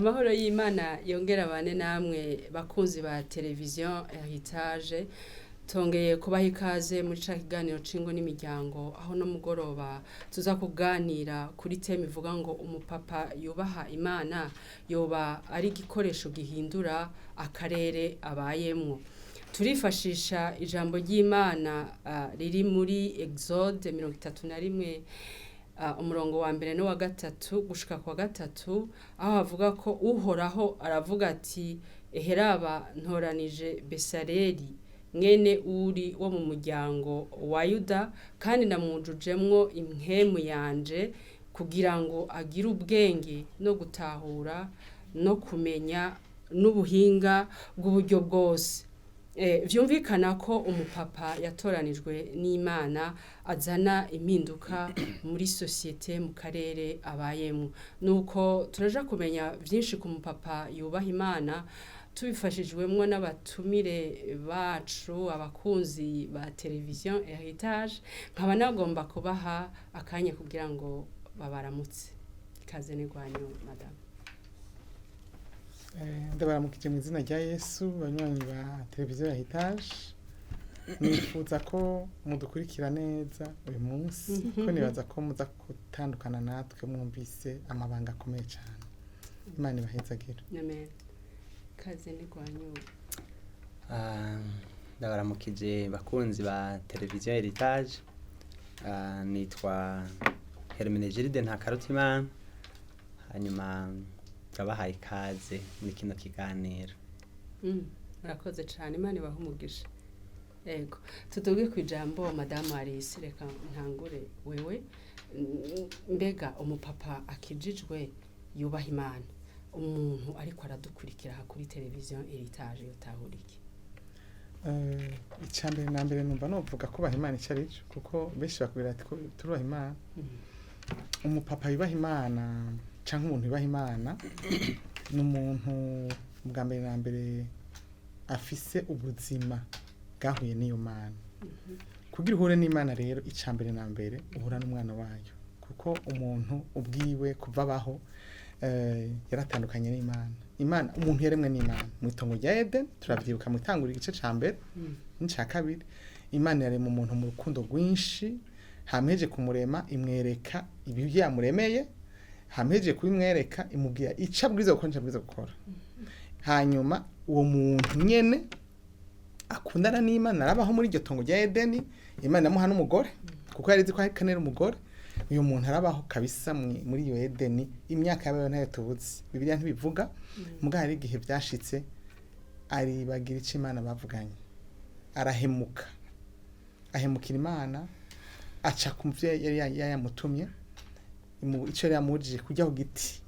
Amahoro y'Imana yongera abane namwe bakunzi ba televiziyo Heritage. Tongeye kubaha ikaze muri ca kiganiro c'ingo n'imiryango, aho no mugoroba tuza kuganira kuri thème ivuga ngo umupapa yubaha Imana yoba ari igikoresho gihindura akarere abayemwo. Turifashisha ijambo ry'Imana riri muri Exode 31, umurongo wa mbere n'uwa gatatu gushika kwa gatatu, aho havuga ko Uhoraho aravuga ati: "Eheraba, ntoranije Besareli mwene Uri wo mu muryango wa Yuda, kandi namwujujemwo impwemu yanje kugira ngo agire ubwenge no gutahura no kumenya n'ubuhinga bw'uburyo bwose." Vyumvikana ko umupapa yatoranijwe n'Imana azana impinduka muri société, mu karere abayemwo. Nuko turaja kumenya vyinshi ku mupapa yubaha Imana tubifashijwemwo n'abatumire bacu, abakunzi ba televiziyo Heritage. Nkaba nagomba kubaha akanya kugira ngo babaramutse. Ikaze n'igwanyu, madame. Ndabaramukije mu izina rya Yesu, banywanyi ba televiziyo ya Heritage. Nifuza ko mudukurikira neza uyu munsi, ko nibaza ko muza gutandukana natwe mwumvise amabanga akomeye cyane. Imana ibahezagire. Amen. Ikaze n'igwanyu. Ndabaramukije bakunzi ba televiziyo Heritage. Nitwa Hermenegilde Ntakarutimana, hanyuma turabahaye ikaze muri kino kiganiro. Murakoze cane, Imana ibahe umugisha. Ego, tuduge ku ijambo. Madamu Alice, reka ntangure wewe. Mbega umupapa akijijwe yubaha Imana, umuntu ariko aradukurikira aha kuri televiziyo Heritage yotahura iki? Icya mbere na mbere, numva novuga kubaha Imana icyo ari cyo, kuko benshi bakubwira ati ko turubaha Imana. Umupapa yubaha Imana cyangwa umuntu yubaha Imana ni umuntu bwa mbere na mbere afise ubuzima bwahuye n'iyo Mana. Kugira uhure n'Imana rero, icya mbere na mbere uhura n'umwana wayo, kuko umuntu ubwiwe kuva abaho yaratandukanye n'Imana. Imana, umuntu yaremwe n'Imana mu itongo rya Eden, turavyibuka mu itanguriro igice ca mbere n'icya kabiri. Imana yarema umuntu mu rukundo rwinshi, hampeje kumurema imwereka ibyo yamuremeye, hampeje kubimwereka imubwira icyo abwirizwa gukora n'icyo abwirizwa gukora. Hanyuma uwo muntu nyene akundana n'Imana arabaho muri iryo tongo rya Edeni. Imana iramuha n'umugore kuko yari izi ko akenera umugore. Uyu muntu arabaho kabisa muri iyo Edeni. Imyaka yabayeho ntayo tubuzi, Bibiliya ntibivuga. Muga hari igihe byashitse aribagira icyo Imana bavuganye, arahemuka, ahemukira Imana, aca ku muvyo yari yamutumye, ico yari yamubujije kurya ku giti.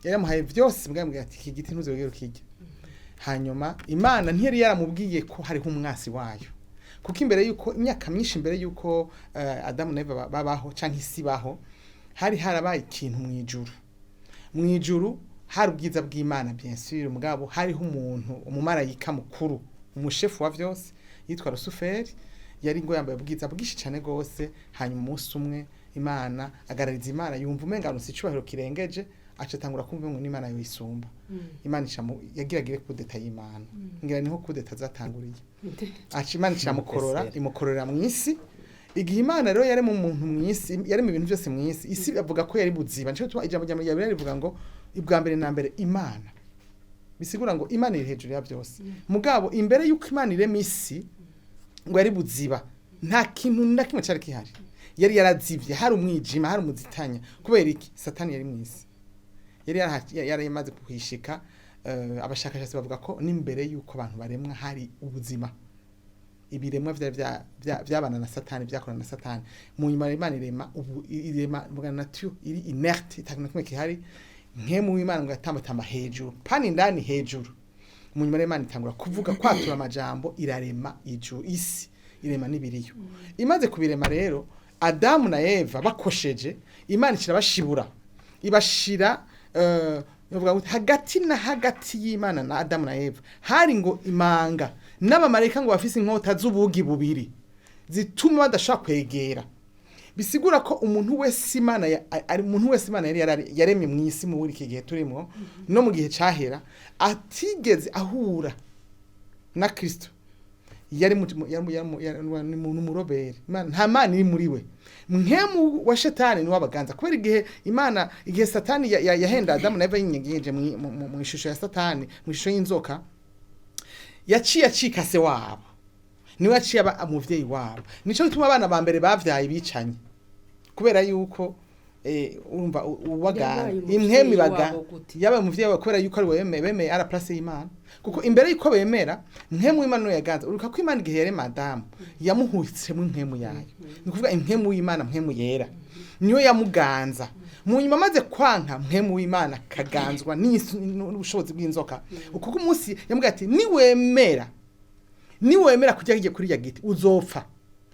Yari yamuhaye vyose, mbwa yamubwira ati: "Iki giti ntuzogere ukirya." Hanyuma Imana ntiyari yaramubwiye ko hariho umwasi wayo, kuko imbere yuko, imyaka myinshi imbere yuko Adamu na Eva babaho canke isi baho, hari harabaye ikintu mu ijuru. Mu ijuru hari ubwiza bw'Imana, bien sûr, mugabo hariho umuntu, umumarayika mukuru, umushefu wa vyose, yitwa Rusuferi. Yari ngo yambaye ubwiza bwinshi cyane gose. Hanyuma umunsi umwe Imana agarariza Imana, yumva umenga aronse icubahiro kirengeje, aca atangura kumva ngo n'Imana yoyisumba. Imana ica yagiragire kudeta y'Imana, ngira niho kudeta zatanguriye. Aca Imana icamukorora, Mbese. imukorora mu isi. Igihe Imana rero yarema umuntu mu isi, yarema ibintu byose mu isi, isi avuga ko yari buziba. Nico gituma ijambo rya mbere rivuga ngo ibwa mbere na mbere Imana, bisigura ngo Imana iri hejuru ya byose. Mugabo imbere y'uko Imana irema isi, ngo yari buziba, nta kintu na kimwe cyari gihari, yari yarazivye, hari umwijima, hari umuzitanya. Kubera iki? Satani yari mu isi, yari yari yamaze kuhishika. Abashakashatsi bavuga ko n'imbere y'uko abantu baremwa hari ubuzima, ibiremwa vyari vyabana na Satani, vyakorana na Satani. Mu nyuma Imana irema, ubu irema mvuga nature iri inerte, itakintu na kimwe kihari. Mpwemu w'Imana ngo yatambatamba hejuru pani indani hejuru. Mu nyuma rero Imana itangura kuvuga, kwatura amajambo, irarema ijuru, isi, irema n'ibiriyo. Imaze kubirema rero, Adamu na Eva bakosheje, Imana ikirabashibura, ibashira bavuga ngo hagati na hagati y'Imana na Adamu na Eva hari ngo imanga n'abamarayika ngo bafise inkota z'ubugi bubiri zituma badashobora kwegera. Bisigura ko umuntu wese Imana ari umuntu wese Imana yari yaremye mu isi muri iki gihe turimo no mu gihe cahera atigeze ahura na Kristo, yari yari n'umurobere. Nta Mana iri muri we, mpwemu wa shetani niwe abaganza. Kubera igihe Imana, igihe Satani yahenda Adamu na Eva yinyegeje mu ishusho ya Satani, mu ishusho y'inzoka, yaciye acika se wabo, niwe yaciye aba umuvyeyi wabo. Nico gituma abana ba mbere bavyaye bicanye, kubera yuko urumva uwagana Yabaye umuvyeyi impwemu ibaga wabo gute? Yabaye umuvyeyi wabo kubera yuko ari we bemeye à la place y'Imana, kuko imbere yuko bemera, impwemu y'Imana niyo yaganza. Uruka ko Imana igihe yarema Adamu yamuhutsemo impwemu yayo, ni ukuvuga impwemu y'Imana, mpwemu yera, niyo yamuganza. Mu nyuma amaze kwanka mpwemu w'Imana akaganzwa n'ubushobozi bw'inzoka, kuko umunsi yamubwiye ati niwemera kujya hirya kuri ya giti uzopfa,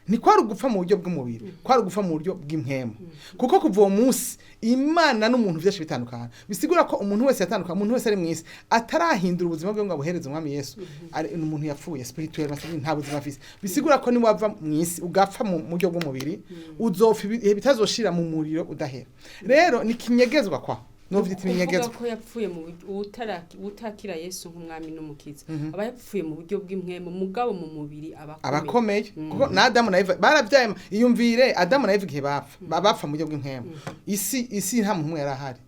ni kwari ugupfa mu buryo bw'umubiri, kwari ugupfa mu buryo bw'impwemu. Kuko kuva uwo munsi Imana n'umuntu byinshi bitandukana. Bisigura ko umuntu wese yatandukana, umuntu wese ari mu isi atarahindura ubuzima bwe ngo abuhereze umwami Yesu, ari umuntu yapfuye spirituel, nta buzima afise. Bisigura ko niwava mu isi ugapfa mu buryo bw'umubiri, uzopfa ibihe bitazoshira mu muriro udahera. Rero ni kinyegezwa kwa novyita Kuvuga ibinyegezwa. ko yapfuye mu utakira Yesu nk'umwami n'umukiza aba yapfuye mu buryo bw'impwemu, mugabo mu mubiri aba abakomeye, kuko na Adamu na Eva baravyaye. Iyumvire Adamu na Eva igihe bapfa, bapfa mu buryo bw'impwemu, isi nta muntu umwe yari ahari,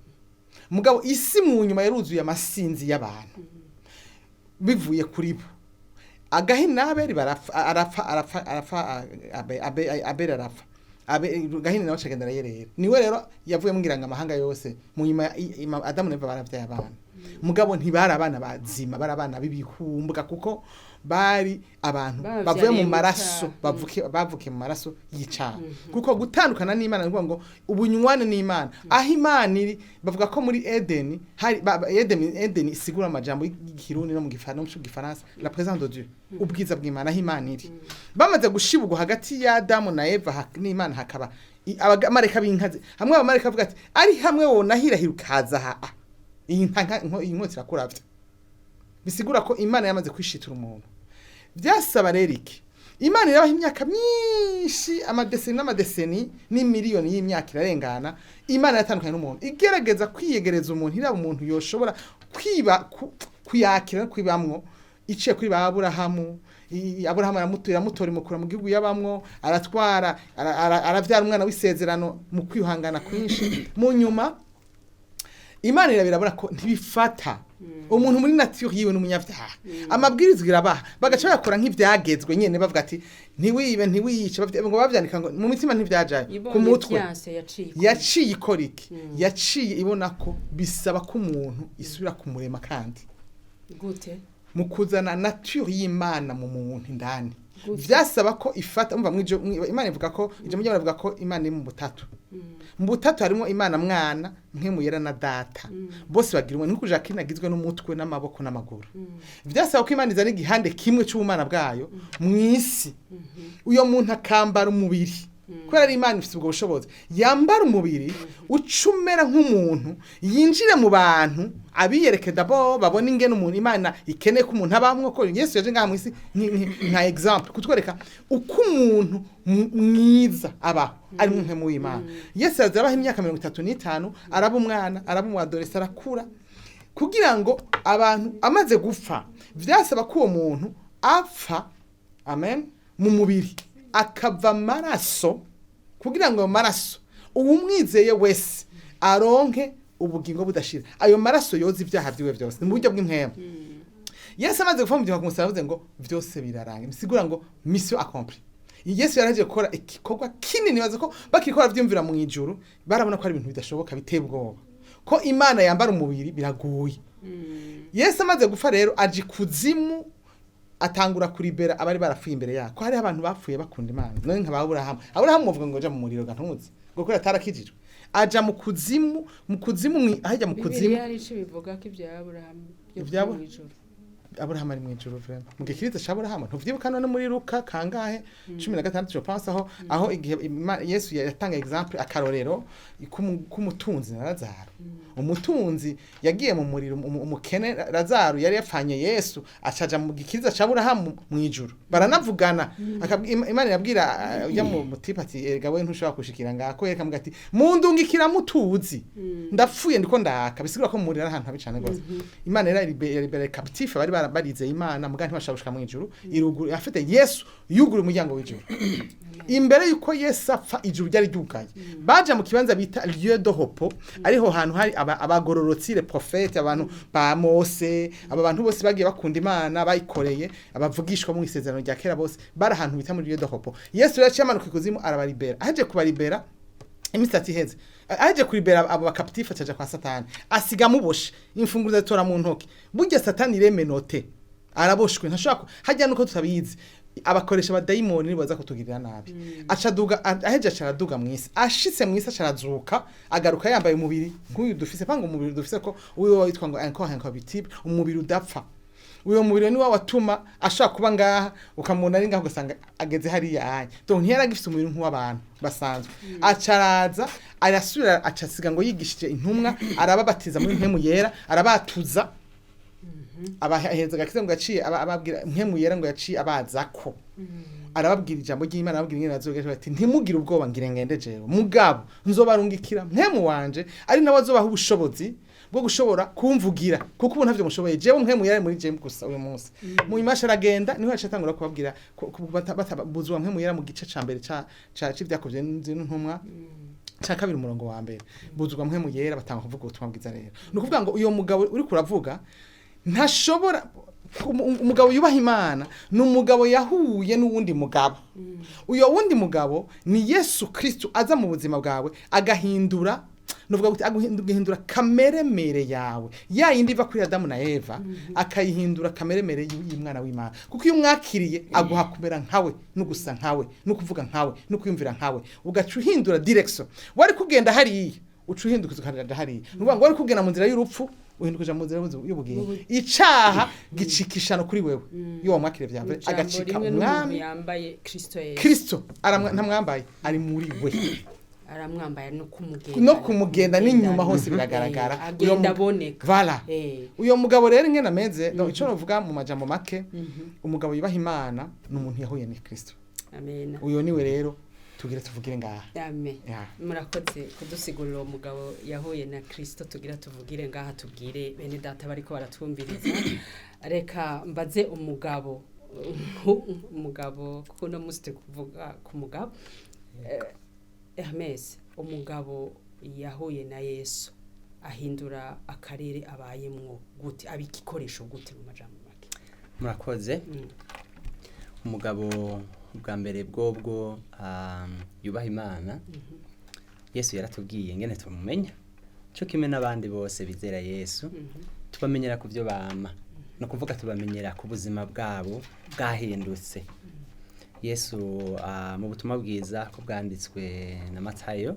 mugabo isi mu nyuma yaruzuye amasinzi y'abantu bivuye kuri bo. Agahini n'Abeli barapfa, arapfa arapfa arapfa, Abeli arapfa. Gahini nawe acagenda arayerera, niwe rero yavuye ngira ngo amahanga yose. Mu nyuma Adamu na Eva baravyaye abana, mugabo ntibari abana bazima, bari abana b'ibihumbwa, kuko bari abantu Bavyariye bavuye mu mu maraso caha. bavukiye mu maraso y'icaha. Kuko gutandukana n'Imana ni ukuvuga ngo ubunywane n'Imana, aho Imana iri, bavuga ko muri Edeni hari Edeni isigura amajambo y'ikirundi no mu gifaransa, no mu gifaransa, la présence de Dieu, ubwiza bw'Imana, aho Imana iri. Bamaze gushibugwa hagati ya Adamu na Eva n'Imana hakaba abamarayika b'inkazi hamwe, abamarayika bavuga ati ari hamwe wonahirahira ukaza aha, iyi iyi nkota irakuravya. Bisigura ko Imana yamaze kwishitura umuntu. Byasaba rero iki? Imana irabaha imyaka myinshi, amadeseni n'amadeseni n'imiliyoni y'imyaka irarengana, Imana yatandukanye n'umuntu, igerageza kwiyegereza umuntu, iraba umuntu yoshobora kwiba kuyakira no kwibamwo, iciye kuri ba Aburahamu. Aburahamu aramutora, imukura mu gihugu yabamwo, aratwara, aravyara umwana w'isezerano mu kwihangana kwinshi. Mu nyuma Imana irabirabura ko ntibifata umuntu muri nature yiwe n'umunyabyaha. Amabwirizwa irabaha, bagaca bayakora nk'ivyagezwe nyene, bavuga ati ntiwibe, ntiwiyice, ngo bavyandika ngo mu mitima ntivyajayo ku Ibonye mutwe. Vyanse yaciye Yaciye ikora iki? Yaciye ibona ko bisaba ko umuntu isubira kumurema kandi. Gute? Mu kuzana nature y'Imana mu muntu indani. Gute? Vyasaba ko ifata, umva, mwijo Imana ivuga ko ijambo ry'Imana rivuga ko Imana iri mu butatu. Mu butatu harimo Imana Mwana, Mpwemu Yera na Data, bose bagira umwe, nkuko Jacqueline agizwe n'umutwe n'amaboko n'amaguru. Vyasaba ko Imana izana igihande kimwe c'ubumana bwayo mw'isi, uyo muntu akambara umubiri, kubera ari Imana ifite ubwo bushobozi, yambara umubiri ucumera nk'umuntu, yinjire mu bantu, abiyereke d'abord, babone ingene umuntu Imana ikeneye ko umuntu abamwo, ko Yesu yaje ngaha mw'isi nka exemple kutwereka uko umuntu mwiza abaho ari mu mpwemu w'Imana. Yesu yaza abaho imyaka 35, araba umwana, araba umu adolescent, arakura, kugira ngo abantu amaze gupfa vyasaba ko uwo muntu apfa, amen, mu mubiri akava amaraso, kugira ngo ayo maraso uwumwizeye wese aronke ubugingo budashira, ayo maraso yoza ibyaha vyiwe vyose. Ni mu buryo bw'impwemu. Yesu amaze gupfa mu gihe ku musaraba, avuze ngo vyose birarangira, bisigura ngo mission accomplie. Yesu yarahejeje gukora igikorwa kinini. Baza ko bakirikora vyumvira mu ijuru, barabona ko ari ibintu bidashoboka, biteye ubwoba, ko Imana yambara umubiri biragoye. Yesu amaze gupfa rero aja ikuzimu, atangura kuribera abari barapfuye imbere yako. Hariho abantu bapfuye bakunda Imana, none nka ba Aburahamu. Aburahamu muvuga ngo aja mu muriro gantuzi ngo kubera atarakijijwe, aja mu kuzimu, mu kuzimu, hajya mu kuzimu. Bibiliya hari ico bivuga ko ibya Aburahamu byo Ibya mu ijuru. Aburahamu ari mu ijuru vraiment mu gikiriza ca Aburahamu ntuvyibuka none muri Luka kangahe 16 je pense aho igihe Yesu yatanga exemple akarorero k'umutunzi na Lazaro. Umutunzi yagiye mu muriro, umukene Lazaro yari yapfanye Yesu acaja mu gikiriza ca Aburahamu mu ijuru baranavugana. Imana irabwira ujya mu mutipe ati erega we ntushobora kushikira ngako, yereka amuga ati mundungikira mutuzi ndapfuye ndiko ndaka, bisigura ko mu muriro ari ahantu habi cane gose. Imana yari libere captif bari barizeye Imana muga ntibashobora gushika mu ijuru, iruguru afite Yesu yugura umuryango w'ijuru. Imbere yuko Yesu apfa ijuru ryari ryugaye, baja mu kibanza bita lieu de repos, ariho hantu hari abagororotsi, les prophètes, abantu ba Mose, aba bantu bose bagiye bakunda Imana bayikoreye, abavugishwa mu isezerano rya kera bose bari ahantu bita muri lieu de repos. Yesu yaciye amanuka ikuzimu arabaribera, aje kubaribera imisatsi iheze, aje kuribera abo bakaptifu acaja kwa Satani asiga muboshe imfunguruzo azitora mu ntoki. Burya Satani remenote araboshwe ntashobora hajya nuko tutabizi abakoresha abadayimoni nibo baza kutugirira nabi. Acaduga aheje acaraduga mwisi, ashitse mwisi acarazuka agaruka yambaye umubiri nk'uyu dufise, panga umubiri dufise ko uyu witwa ngo encore incorruptible, umubiri udapfa. Uyo mubiri niwo watuma ashobora kuba ngaha ukamubona ari ngaha ugasanga ageze hariya anya, donc ntiyari agifise umubiri nk'uw'abantu basanzwe. Acaraza arasubira acasiga ngo yigishije intumwa, arababatiza muri mpemu yera, arabatuza, abahereza agakiza ngo yaciye ababwira mpemu yera ngo yaciye abazako, arababwira ijambo ry'Imana, arababwira ingene bazogira bati ntimugire ubwoba ngire ngende jewe, mugabo nzobarungikira mpemu wanje ari nawe azobaha ubushobozi bwo gushobora kumvugira kuko ubu ntavyo mushoboye jewe, mpemu yari muri jewe gusa uyu munsi. Mu nyuma aragenda niho yaciye atangura kubabwira buzura mpemu yera mu gice ca mbere ca c'ivyakozwe n'intumwa ca kabiri umurongo wa mbere, buzurwa mpemu yera batanga kuvuga ubutumwa bwiza. Rero ni ukuvuga ngo uyo mugabo uri kuravuga ntashobora umugabo yubaha Imana ni umugabo yahuye n'uwundi mugabo. Uyo wundi mugabo ni Yesu Kristo aza mu buzima bwawe agahindura, nuvuga gute, agahindura kameremere yawe ya yindi iva kuri Adamu na Eva, akayihindura kameremere y'umwana w'Imana, kuko iyo umwakiriye aguha kumera nkawe no gusa nkawe no kuvuga nkawe no kwiyumvira nkawe, ugaca uhindura direction. Wari kugenda hariya uca uhinduka ukaja hariya, ni ukuvuga ngo wari kugenda mu nzira y'urupfu uhinduka uja mu nzira y'ubugingo. Icaha gicikishano kuri wewe iyo wamwakiriye vya mbere Ijambo agacika rimwe n'umuntu umwami yambaye Kristo Yesu. Kristo ntamwambaye ari muri we. Aramwambaye no kumugenda no kumugenda n'inyuma hose biragaragara. Uyo Agenda aboneka. Voilà. Uyo mugabo rero ingene ameze, no ico novuga mu majambo make, umugabo yubaha Imana ni umuntu yahuye ni Kristo. Amen. Uyo niwe rero tugire tuvugire ngaha. Amen. Ya. Murakoze kudusigurira uwo mugabo yahuye na Kristo tugira tuvugire ngaha, tubwire bene data bariko baratwumviriza. Reka mbaze umugabo, umugabo kuko uno munsi turi kuvuga ku mugabo. Hermes, umugabo yahuye na Yesu ahindura akarere abayemwo gute, aba igikoresho gute mu majambo make? Murakoze. Umugabo bwa mbere bwobwo yubaha Imana, Yesu yaratubwiye ngene tumumenya cyo kimwe n'abandi bose bizera Yesu, tubamenyera ku byo bama, ni ukuvuga tubamenyera ku buzima bwabo bwahindutse. Yesu mu butumwa bwiza ko bwanditswe na Matayo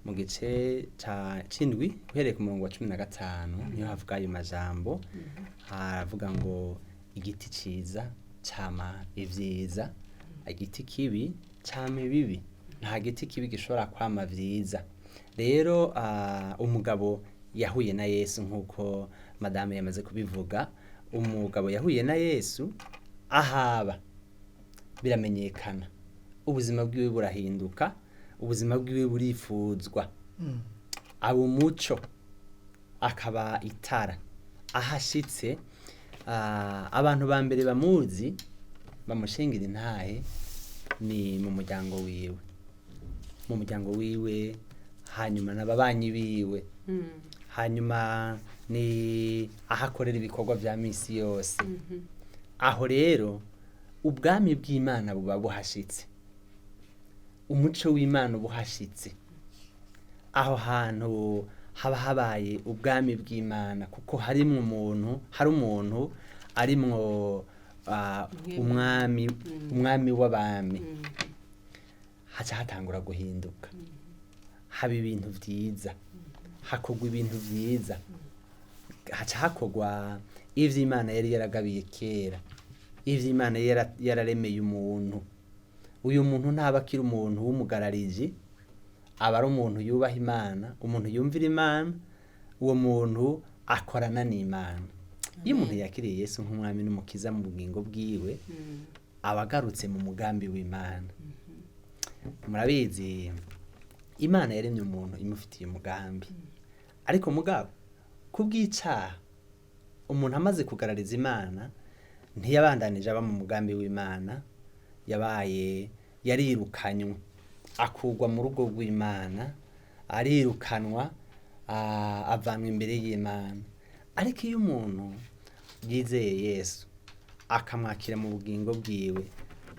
mu gice ca c'indwi uhereye ku murongo wa 15 niho havuga ayo majambo, aravuga ngo igiti ciza cama ivyiza, igiti kibi cama ibibi, nta giti kibi gishobora kwama vyiza. Rero umugabo yahuye na Yesu nk'uko madame yamaze kubivuga, umugabo yahuye na Yesu ahaba biramenyekana, ubuzima bwiwe burahinduka, ubuzima bwiwe burifuzwa, aba umuco akaba itara ahashitse. Abantu ba mbere bamuzi bamushingira intahe ni mu muryango wiwe, mu muryango wiwe, hanyuma n'ababanyi biwe, hanyuma ni aho akorera ibikorwa vya misi yose. Aho rero ubwami bw'Imana buba buhashitse, umuco w'Imana uba uhashitse. Aho hantu haba habaye ubwami bw'Imana kuko harimwo umuntu, hari umuntu arimwo umwami, umwami w'abami, haca hatangura guhinduka, haba ibintu vyiza, hakorwa ibintu vyiza. Haca hakorwa ivyo Imana yari yaragabiye kera, ivyo Imana yararemeye umuntu. Uyu muntu ntaba akiri umuntu w'umugarariji, aba ari umuntu yubaha Imana, umuntu yumvira Imana, uwo muntu akorana n'Imana. Iyo umuntu yakiriye Yesu nk'umwami n'umukiza mu bugingo bwiwe, aba agarutse mu mugambi w'Imana. Murabizi, Imana yaremye umuntu imufitiye umugambi, ariko mugabo kubw'icaha umuntu amaze kugarariza Imana ntiyabandanije aba mu mugambi w'Imana, yabaye yarirukanywe, akurwa mu rugo rw'Imana, arirukanwa, avanwa imbere y'Imana. Ariko iyo umuntu yizeye Yesu akamwakira mu bugingo bwiwe,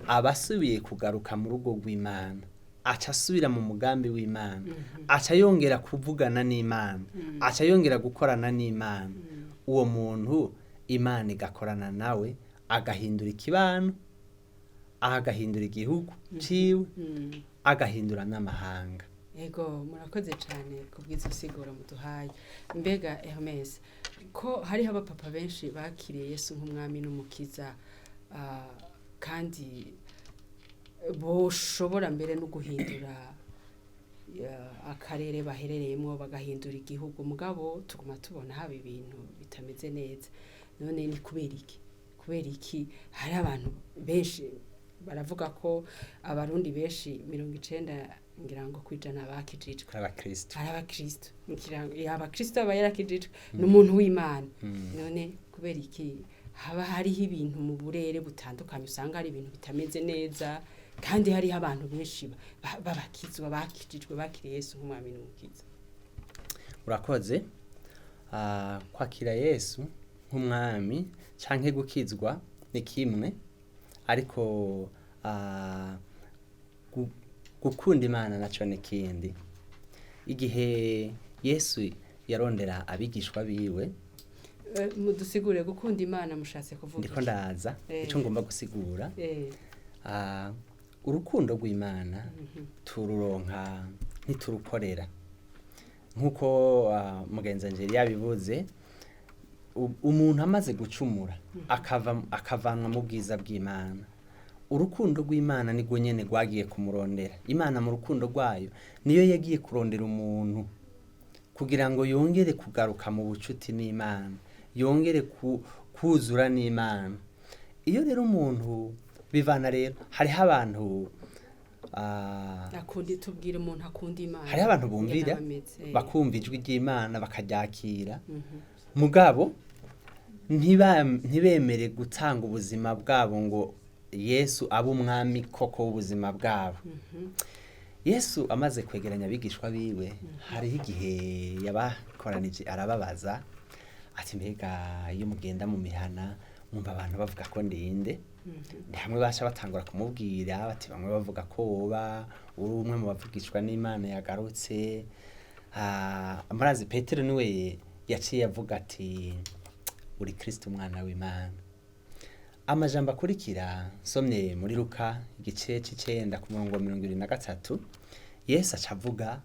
aba asubiye kugaruka mu rugo rw'Imana, aca asubira mu mugambi w'Imana, aca yongera kuvugana n'Imana, aca yongera gukorana n'Imana. Uwo muntu Imana igakorana nawe, agahindura ikibano, agahindura igihugu ciwe, agahindura n'amahanga. Ego, murakoze cyane kubw'izo siguro muduhaye. Mbega Hermes, ko hariho abapapa benshi bakiriye Yesu nk'umwami n'umukiza, kandi boshobora mbere no guhindura akarere baherereyemo, bagahindura igihugu, mugabo tuguma tubona haba ibintu bitameze neza. None ni kubera iki? Kubera iki hari abantu benshi baravuga ko abarundi benshi 90 ngira ngo kwijana bakijijwe? Abakristo. Ari abakristo, ngira ngo abakristo aba yarakijijwe ni umuntu w'Imana. None kubera iki haba hariho ibintu mu burere butandukanye usanga hari ibintu bitameze neza, kandi hariho abantu benshi b'abakizwa bakijijwe, bakiriye Yesu nk'umwami n'umukiza? Urakoze. Kwakira Yesu nk'umwami canke gukizwa ni kimwe, ariko gukunda Imana naco ni kindi. Igihe Yesu yarondera abigishwa biwe, Mudusigure, gukunda Imana mushatse kuvuga ndiko iki? ndaza. Ico ngomba gusigura, urukundo rw'Imana tururonka, ntiturukorera. Nk'uko mugenzi wanje yari yabivuze, umuntu amaze gucumura akava, akavanwa mu bwiza bw'Imana, urukundo rw'Imana nirwo nyene rwagiye kumurondera. Imana mu rukundo rwayo niyo yagiye kurondera umuntu kugira ngo yongere kugaruka mu bucuti n'Imana, yongere kuzura n'Imana. Iyo rero umuntu bivana, rero hariho abantu Akundi, tubwire umuntu akunda Imana hariho abantu ingene bumvira, aba ameze. bakumva ijwi ry'Imana bakaryakira, mugabo ntibemere gutanga ubuzima bwabo ngo Yesu abe umwami koko w'ubuzima bwabo. Yesu amaze kwegeranya abigishwa biwe, hariho igihe yabakoranije arababaza ati: "Mbega iyo mugenda mu mihana mwumva abantu bavuga ko ndinde?" Ni hamwe baca batangura kumubwira bati: "Bamwe bavuga ko woba uri umwe mu bavugishwa n'Imana yagarutse." Murazi Petero niwe yaciye avuga ati: "Uri Kristo umwana w'Imana." Amajambo akurikira nsomye muri Luka igice c'icenda ku murongo wa 23, Yesu aca avuga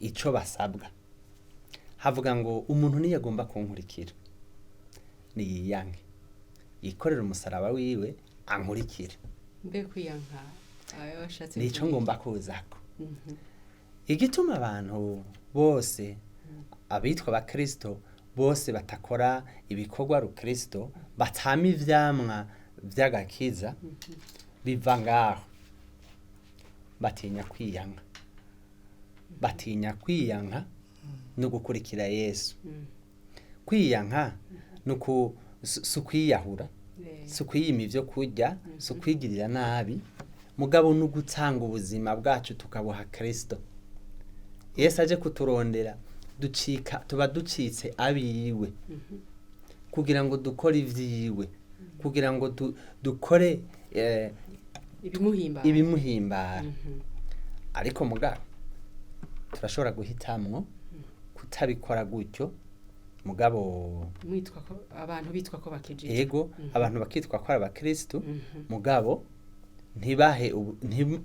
ico basabwa. Havuga ngo: "Umuntu niyagomba kunkurikira niyiyanke, yikorere umusaraba wiwe, ankurikire." Mbe kwiyanka ayo washatse Nico kuvuga? ngomba kuzako. Igituma abantu bose abitwa abakristo bose batakora ibikorwa rukristo, batama ivyamwa vy'agakiza, biva ngaho: batinya kwiyanka, batinya kwiyanka no gukurikira Yesu. Kwiyanka ni si ukwiyahura, si ukwiyima ivyo kurya, si ukwigirira nabi, mugabo ni ugutanga ubuzima bwacu tukabuha Kristo. Yesu aje kuturondera, ducika, tuba ducitse abiwe kugira ngo dukore ivyiwe, kugira ngo dukore ibimuhimba. Ibimuhimbara. Ariko mugabo turashobora guhitamwo kutabikora gutyo, mugabo mwitwa ko abantu bitwa ko bakijijwe. Yego, abantu bakitwa ko ari abakristu, mugabo ntibahe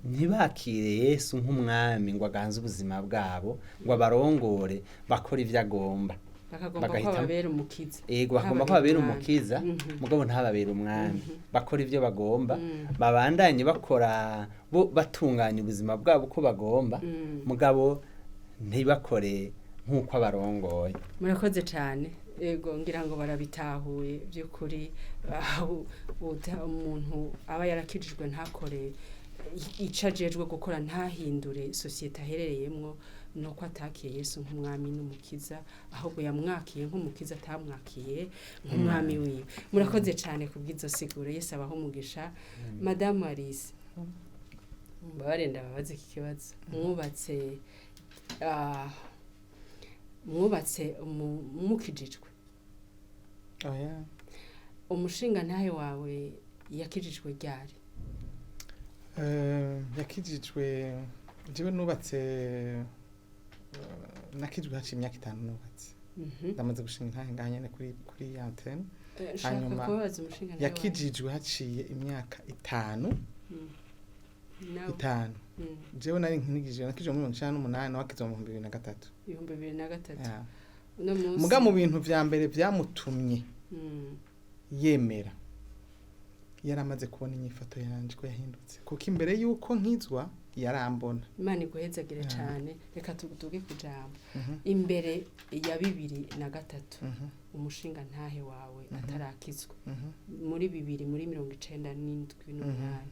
ntibakire Yesu nk'umwami ngo aganze ubuzima bwabo, ngo abarongore bakore ivyo agomba. Bakagomba ko Bagahitamo. ababera umukiza. Ego, bakagomba ko babera Ntababere umukiza, umwami. mugabo ntababere umwami. Bakora ibyo bagomba, Mhm. babandanye bakora bo batunganya ubuzima bwabo uko bagomba, mugabo ntibakore nk'uko abarongoye. Murakoze cyane. Ego, ngira ngo barabitahuye by'ukuri. Aho umuntu aba yarakijijwe ntakore icyo ajejwe gukora, ntahindure sosiyete aherereyemwo, nuko atakiye Yesu nk'umwami n'umukiza, ahubwo yamwakiye nk'umukiza, atamwakiye nk'umwami wiwe. Murakoze cyane kubw'izo siguro. Yesu abaho umugisha. Madamu Alice, mbabarire ndababaze iki kibazo. Mwubatse mukijijwe? Oya. Umushinga ntahe wawe yakijijwe ryari? Yakijijwe, jewe nubatse, nakijijwe haciye imyaka 5 nubatse. Ndamaze gushinga intahe ngaha nyene kuri antenne. Nshaka Hanyuma kubabaza umushinga ntahe wawe. Yakijijwe haciye imyaka 5. Nawe? 5. Jewe nari nkinigije, nakijijwe muri 98, wakizwa mu 2003. 2003. Yeah. Uno munsi Muga mu bintu vya mbere vyamutumye yemera, yaramaze kubona inyifato yanje ko yahindutse, kuko imbere y'uko nkizwa yarambona. Imana iguhezagire cane. Reka tuduge ku jambo. Imbere ya 2003, umushinga ntahe wawe atarakizwa, muri bibiri, muri 97 n'umunani,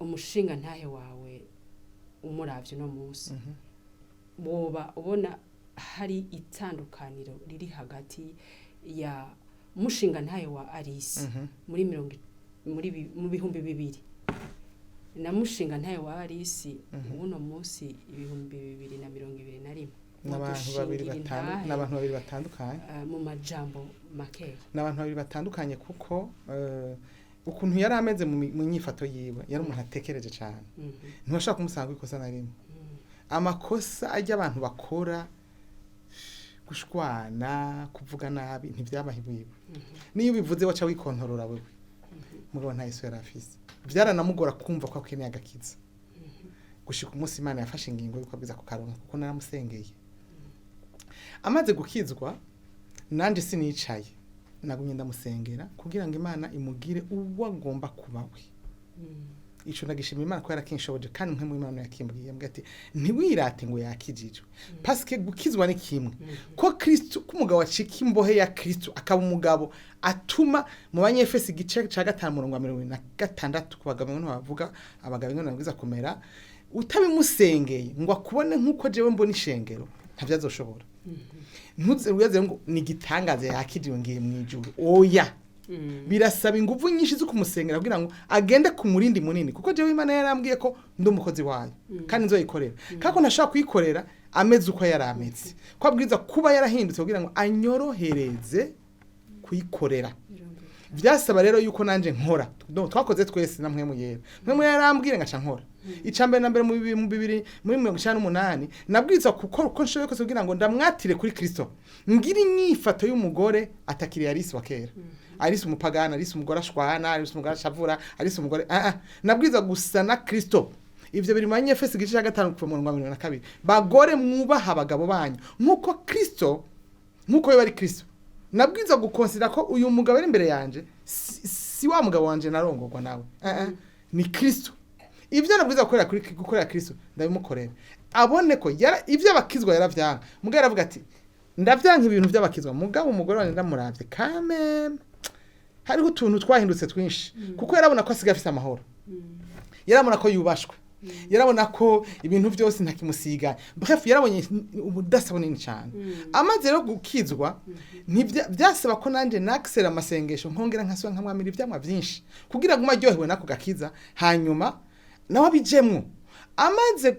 umushinga ntahe wawe umuravye uno munsi, woba ubona hari itandukaniro riri hagati ya mushinga ntahe wa Alice muri mirongo mu 2000 na mushinga ntahe wa Alice uno munsi 2021? N'abantu babiri Mudushingira intahe, n'abantu babiri batandukanye. Mu majambo makeya. N'abantu babiri batandukanye, kuko ukuntu yari ameze mu nyifato yiwe, yari umuntu atekereje cyane. Ntiwashobora kumusanga ikosa na rimwe. Amakosa ajya abantu bakora, gushwana, kuvuga nabi, ntibyabaho iwiwe. Niyo ubivuze waca wikontorora wewe. Mugabo nta Yesu yari afise. Byaranamugora kumva ko akeneye agakiza, gushika umunsi Imana yafashe ingingo yuko abwiza kukaronka, kuko naramusengeye. Amaze gukizwa, nanje sinicaye, nagumye ndamusengera kugira ngo Imana imugire uwo agomba kuba we. Ico ndagishima Imana ko yarakinshoboje, kandi mwe mu Imana yakimbwiye, mbwa ati ntiwirate ngo yakijijwe, paske gukizwa ni kimwe, ko Kristo, ko umugabo acika imbohe ya Kristo, akaba umugabo atuma. Mu Banyefesi igice ca 5 murongo wa 26, ku bagabo ngo bavuga abagabo ngo nabwiza kumera, utabimusengeye ngo akubone nk'uko jewe mbona ishengero, ntavyazoshobora. Ntuze wibaze ngo ni igitangaza yakijijwe ngiye mu ijuru, oya. Birasaba ingufu nyinshi zo kumusengera kugira ngo agende ku murindi munini, kuko jewe Imana yarambwiye ko ndi umukozi wayo kandi nzoyikorera, kandi ko ntashobora kuyikorera ameze uko yari ameze, ko abwirizwa kuba yarahindutse kugira ngo anyorohereze kuyikorera. Vyasaba rero yuko nanje nkora. No, twakoze twese na Mpwemu Yera. Mpwemu Yera yarambwira ngaca nkora. Ica mbere na mbere, mu bibiri, mu bibiri, muri 98, nabwirizwa gukora uko nshoboye kose kugira ngo ndamwatire kuri Kristo, ngira inyifato y'umugore atakiri Alice wa kera, Alice umupagani, Alice umugore ashwana, Alice umugore ashavura, Alice umugore nabwirizwa gusa na Kristo. Ivyo biri mu Banyefesi igice cya 5 kuva mu murongo wa 22: bagore, mwubaha abagabo banyu nk'uko Kristo, nk'uko we bari Kristo. Nabwirizwa gukonsida ko uyu mugabo ari imbere yanje si wa mugabo wanje narongorwa nawe, ni Kristo. Ibyo nabwirizwa gukorera kuri gukorera Kristo ndabimukorera, abone ko ibyo abakizwa yaravyanga. Mugabo yaravuga ati ndavyanka ibintu by'abakizwa, mugabo umugore wanje ndamuravye kameme hariho utuntu twahindutse twinshi, kuko yarabona ko asigaye afise amahoro, yarabona ko yubashwe, yarabona ko ibintu byose ntakimusiga. Bref, yarabonye ubudasa bunini cyane. Amaze rero gukizwa, byasaba ko nanjye nakisera amasengesho, nkongera nkasubira nkamwamira ivyamwa byinshi kugira ngo aryohewe nako gakiza, hanyuma nawe abijemwo. Amaze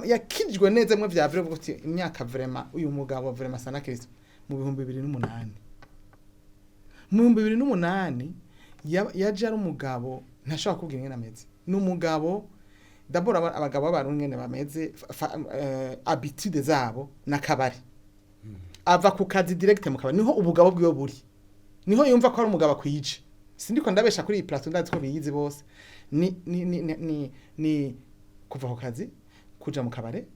yakijwe neza mwe vya vrai, uti imyaka vraiment uyu mugabo vraiment asa na Kristo. Mu 2008, mu 2008 yaje ari umugabo ntashobora kubwira ingene ameze. Ni umugabo d'abord, abagabo b'Abarundi ingene bameze, habitude zabo n'akabari. Ava ku kazi direct mu kabari, niho ubugabo bwiwe buri, niho yumva ko ari umugabo akwije. Sindiko ndabesha kuri iyi plateau, ndazi ko biyizi bose. Ni kuva ku kazi kuja mu kabare,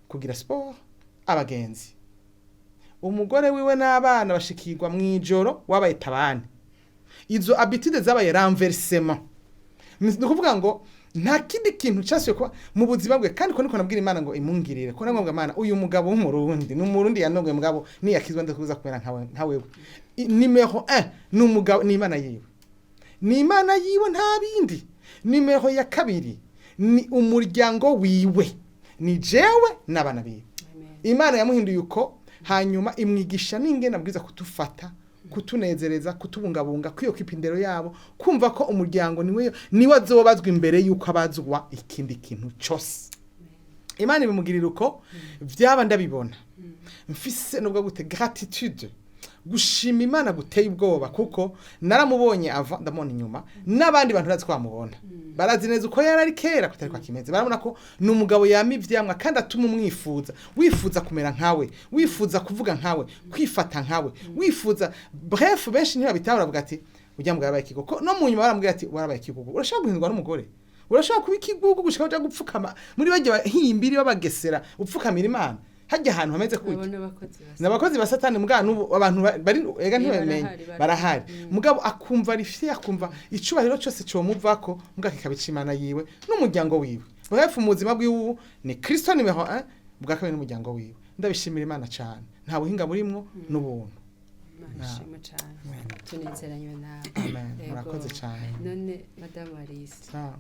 kugira sport, abagenzi. Umugore wiwe n'abana bashikirwa mu ijoro wabaye tabane. Izo habitude zabaye renversement. Ni ukuvuga ngo nta kindi kintu cyasubiye kuba mu buzima bwe. Kandi ko niko nabwira Imana ngo imungirire ko nabwo Imana, uyu mugabo w'Umurundi ni Umurundi yanongoye, mugabo niyakizwa ndakuza kumera nkawe nkawewe. Numéro 1 ni umugabo, ni Imana yiwe, ni Imana yiwe, nta bindi. Numéro ya kabiri ni umuryango wiwe, ni jewe n'abana biwe. Amen. Imana yamuhinduye uko, hanyuma imwigisha n'ingene abwiza kutufata, kutunezereza, kutubungabunga, kwiyokipa indero yabo, kumva ko umuryango niwe azobazwa imbere yuko abazwa ikindi kintu cyose. Imana ibimugirira uko vyaba ndabibona, mfise nubwo gute gratitude, gushima Imana guteye ubwoba, kuko naramubonye ava, ndamubona inyuma, n'abandi bantu urazi ko bamubona, barazi neza uko yari ari kera kutari kwa kimeze. Barabona ko ni umugabo yama ivyamwa kandi atuma umwifuza, wifuza kumera nkawe, wifuza kuvuga nkawe, kwifata nkawe, wifuza, bref. Benshi ntibabitahura, bavuga ati ujya mugabo yabaye ikigugu. No mu nyuma baramubwira ati warabaye ikigugu, urashobora guhindurwa n'umugore, urashobora kuba ikigugu gushika uja gupfukama muri barya bahimbiri b'abagesera, upfukamira Imana hajya ahantu hameze Abo kutya. n'abakozi ba Ni abakozi ba Satani. Mugabo n'ubu abantu bari ega ntibamenye. Barahari, barahari. Barahari. Mugabo akumva ari fier, akumva icubahiro cyose comuvako, mugabo kikaba icimana yiwe n'umuryango wiwe. Bref, mu buzima bwiwe ubu ni Kristo numéro 1, bwa kabiri n'umuryango wiwe. Ndabishimira Imana cyane, nta buhinga burimwo, n'ubuntu. Imana ishimwe cane, tunezeranywe nawe. Amen. Yego. Murakoze cyane. None Madamu Alice, Sawa.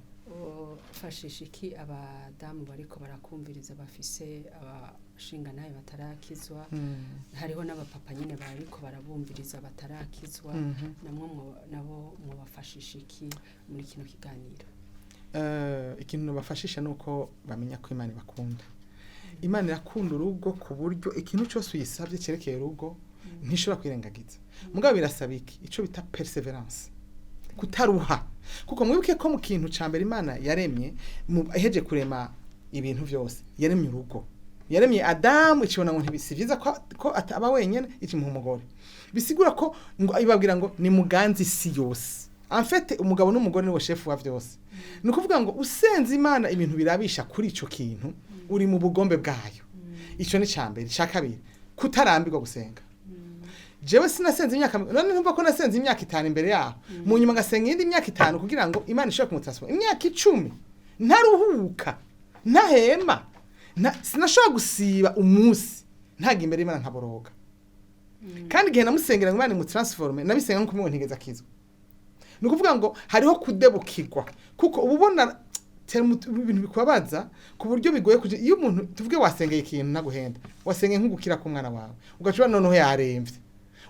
ufashisha iki abadamu bariko barakumviriza bafise abashinganaye batarakizwa? Hariho n'abapapa nyine bariko barabumviriza batarakizwa. Namwo nabo mwobafashisha iki muri kino kiganiro? Ikintu bafashisha ni uko bamenya ko Imana ibakunda. Imana irakunda urugo ku buryo ikintu cyose uyisabye cyerekeye urugo ntishobora kwirengagiza. Mugabo birasaba iki ico bita persévérance, kutaruha, kuko mwibuke ko mu kintu ca mbere Imana yaremye, iheje kurema ibintu vyose, yaremye urugo. Yaremye Adamu, ikibona ngo ntibisi vyiza ko ataba wenyene, ikimuha umugore. Bisigura ko ngo ibabwira ngo ni muganzi isi yose. En fait, umugabo n'umugore nibo chef wa vyose. Ni ukuvuga ngo usenze Imana ibintu birabisha kuri ico kintu, uri mu bugombe bwayo. Ico ni cambere. Ica kabiri, kutarambirwa gusenga. Jewe sinasenze imyaka, none ntumva ko nasenze imyaka 5 imbere yaho, mu nyuma ngasenga iyindi myaka 5 kugira ngo Imana ishobore kumutransforma. Imyaka 10 ntaruhuka, ntahema, sinashobora gusiba umunsi ntaga imbere y'Imana nkaboroga. Kandi igihe namusengera ngo Imana imutransforme, nabisenga nkuko umuntu ntigeze akizwa. Ni ukuvuga ngo hariho kudebukirwa, kuko uba ubona ibintu bikubabaza ku buryo bigoye kuja. Iyo umuntu, tuvuge, wasengeye ikintu, ntaguhenda, wasengeye nko gukira k'umwana wawe, ugaca ubona noneho yaremvye,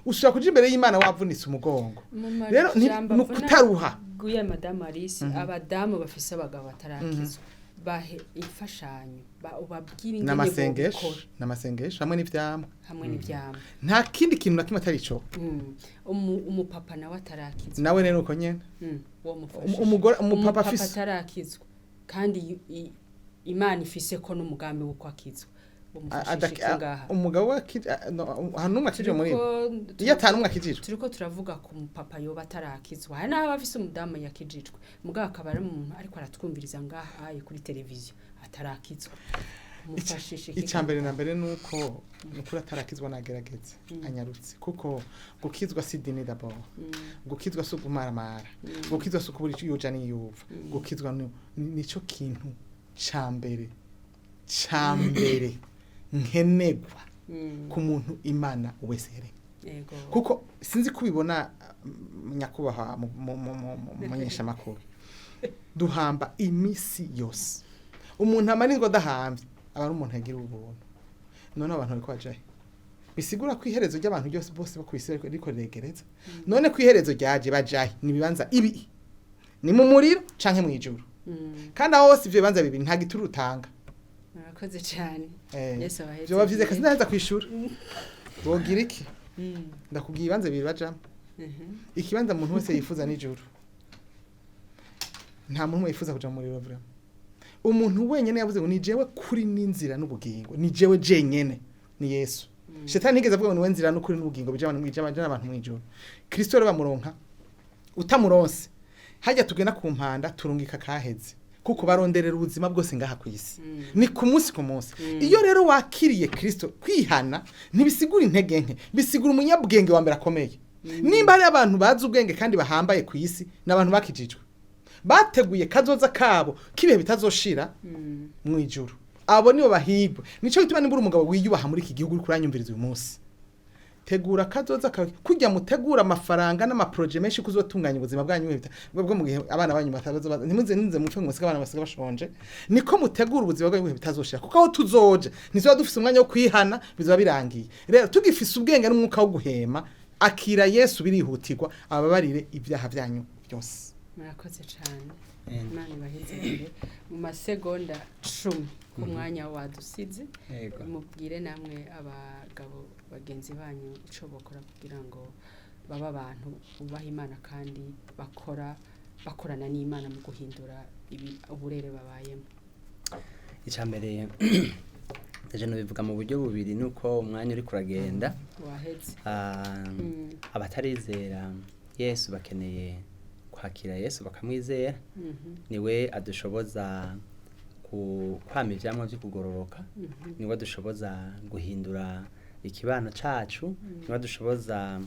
usubira kuja imbere y'Imana wavunitse umugongo. Rero ni ukutaruha. Guye Madamu Alice, abadamu bafise abagabo batarakizwa, bahe imfashanyo, ubabwire ingene N'amasengesho. bobikora. N'amasengesho hamwe n'ivyamwa. Hamwe n'ivyamwa. Nta kindi kintu na kimwe atari ico. Umupapa nawe atarakizwa? Nawe rero uko nyene. Uwo mufashisha. Umugore, umupapa Umupapa afise atarakizwa kandi Imana ifise ko n'umugambi w'uko akizwa, umufashisha iki ngaha? Umugabo we no, hari n'umwe akijwe muri bo? Iyo ata n'umwe akijijwe. Turiko turavuga ku mupapa yoba atarakizwa. Hari n'aba afise umudamu yakijijwe, mugabo akaba ari umuntu ariko aratwumviriza ngaha aye kuri televiziyo atarakizwa, umufashisha iki? Icya mbere na mbere ni uko nukuri atarakizwa nagerageze anyarutse, kuko gukizwa si dini d'abord. Gukizwa si ugumaramara, gukizwa si ukubura icyo yuja n'iyuva. Gukizwa nico kintu ca mbere, ca mbere nkenegwa ku muntu Imana wese yaremye. Kuko sinzi kubibona, nyakubahwa mumenyeshamakuru, duhamba imisi yose. Umuntu amanirwa adahambye aba ari umuntu yagira ubuntu. None abantu bariko bajahe? Bisigura ko iherezo ry'abantu ryose bose bo kw'isi riko riregereza. None ko iherezo ryaje, bajahe? Ni ibibanza ibi: ni mu muriro canke mw'ijuru. Kandi aho hose ivyo bibanza bibiri nta gituru utanga. Murakoze cyane. Yesu abaheze. Vyoba vyiza kasi ndaheza kwishura wogira iki. Ndakubwiye ibibanza bibiri bajamwo. Ikibanza umuntu wese yifuza nijuru. Nta muntu umwe yifuza kuja mu muriro vraiment. Umuntu wenyene yavuze ngo ni jewe kuri n'inzira n'ubugingo, ni jewe jenyene, ni Yesu. Shetani ntigeze avuga ngo niwe nzira n'ukuri n'ubugingo bija abantu bija abantu mwijuru. Kristo rero bamuronka utamuronse. Hajya tugenda ku mpanda turungika kaheze. Kuko baronderera ubuzima bwose ngaha ku isi, ni ku munsi ku munsi. Iyo rero wakiriye Kristo, kwihana ntibisigura intege nke, bisigura umunyabwenge wa mbere akomeye. Nimba hari abantu bazi ubwenge kandi bahambaye ku isi, ni abantu bakijijwe, bateguye kazoza kabo k'ibihe bitazoshira mu ijuru. Abo nibo bahigwa. Nico gituma nimbura umugabo wiyubaha muri iki gihugu uri kuranyumviriza uyu munsi, tegura kazoza kawe kujya mutegura amafaranga n'amaproje menshi kuzotunganya ubuzima bwanyu bwo mu gihe abana banyu batabaza, ntimuze ninze mupfe ngo musige abana basiga bashonje. Niko mutegura ubuzima bwanyu bihe bitazoshira, kuko aho tuzoja ntizoba dufise umwanya wo kwihana, bizoba birangiye. Rero tugifise ubwenge n'umwuka wo guhema, akira Yesu birihutirwa, ababarire ibyaha byanyu byose. Murakoze cyane, Imana ibahezere. Mu masegonda 10 ku mwanya wadusize, Yego. mubwire namwe abagabo bagenzi banyu ico bokora kugira ngo babe abantu bubaha Imana kandi bakora bakorana n'Imana mu guhindura uburere babayemo. Icambere ejo nobivuga mu buryo bubiri, nuko umwanya uri kuragenda. Waheze. Abatarizera Yesu bakeneye kwakira Yesu bakamwizera. Niwe adushoboza kwama ivyamwa vyo kugororoka, niwe adushoboza guhindura ikibano cacu, niwe adushoboza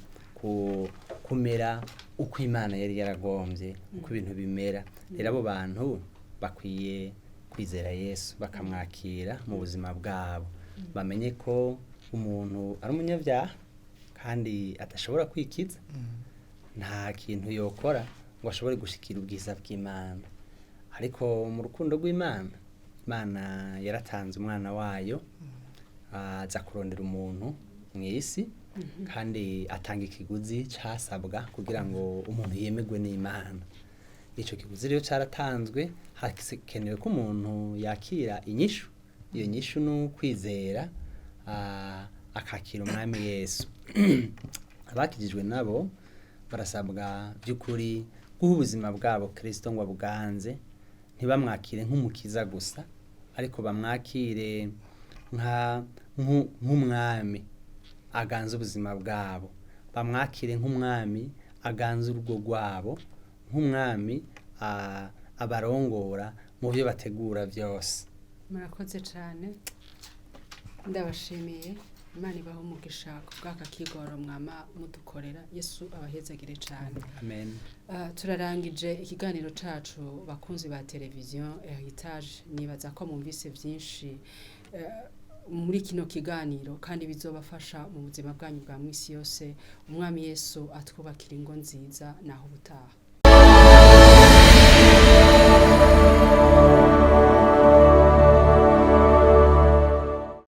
kumera uko Imana yari yaragombye uko ibintu bimera. Rero abo bantu bakwiye kwizera Yesu bakamwakira mu buzima bwabo, bamenye ko umuntu ari umunyabyaha kandi adashobora kwikiza, nta kintu yokora ngo ashobore gushikira ubwiza bw'Imana. Ariko mu rukundo rw'Imana, Imana yaratanze umwana wayo aza kurondera umuntu mu isi, kandi atanga ikiguzi casabwa kugira ngo umuntu yemerwe n'Imana. Ico kiguzi rero caratanzwe, hakenewe ko umuntu yakira inyishu. Iyo nyishu ni ukwizera, akakira umwami Yesu. Abakijijwe nabo barasabwa by'ukuri guha ubuzima bwabo Kristo ngo abuganze, ntibamwakire nk'umukiza gusa, ariko bamwakire nk'umwami aganza ubuzima bwabo, bamwakire nk'umwami aganza urugo rwabo, nk'umwami abarongora mu byo bategura byose. Murakoze cyane, ndabashimiye. Imana ibahe umugisha ku bw'aka kigoro mwama mudukorera. Yesu abahezagire cyane. Amen. Turarangije ikiganiro cacu, bakunzi ba televiziyo Heritage. Nibaza ko mwumvise byinshi muri kino kiganiro kandi bizobafasha mu buzima bwanyu bwa misi yose. Umwami Yesu atwubakira ingo nziza. Naho ubutaha.